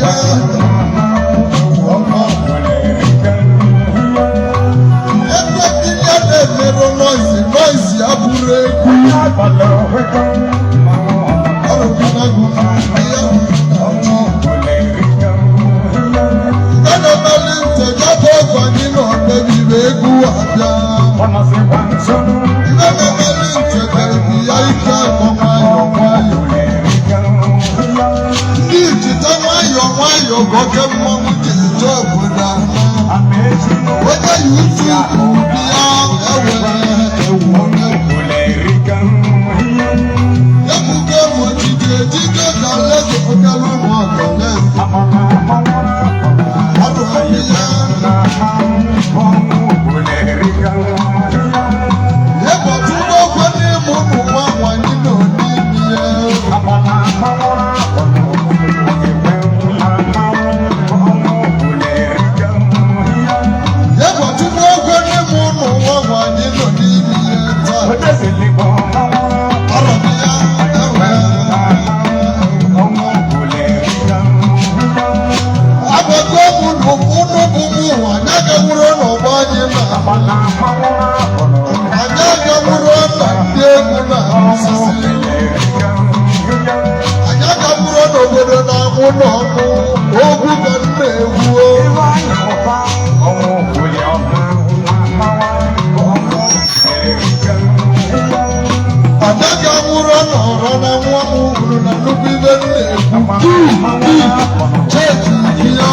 ya. Ọma. Ebe ndị ya na-emerụ noise, noise abụrụ egwu. Ọrụbinagụ ya na-achụ. Nke na-emeli ntị gaba ọgụ anyị nọ n'ebibe egwu abịa. Ibe na-emeli ntị ga-ebi ya ike akọ nwayọọ nwayọọ. Ndị ijite nwayọọ nwayọọ ka oke mmanwụ ji eje obodo ama. Onye YouTube bịa ewe ewu. Ebugo m ojije ejije ka leze okelu ụmụ ọgọleze. Ọdụ ya. Ịkpọtụrụ okwe n'ime ụmụ nwa nwanyị nọ n'ime ya. Ịkpọtụrụ okwe n'ime ụmụ nwa nwanyị nọ n'ime ya taa. Ọrụ ya ewe. Agbago m n'ụkwụ bụ mụ anyị agawuro n'ọgbọ anyị na anyị agawuro na ndị egwu na osisi. Anyị agawuro n'obodo na-amụ n'ọnụ ogwu ka m na-egwu. Anyị agawuro n'ọrọ na nwa m hụrụ na nnukwu ibe m na-egwu. Cheji ya,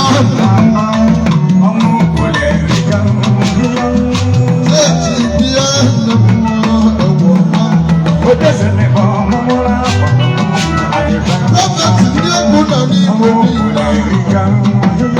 cheji ya, nne m ewu ọma. Prophet ndị egwu na n'Igbo niile.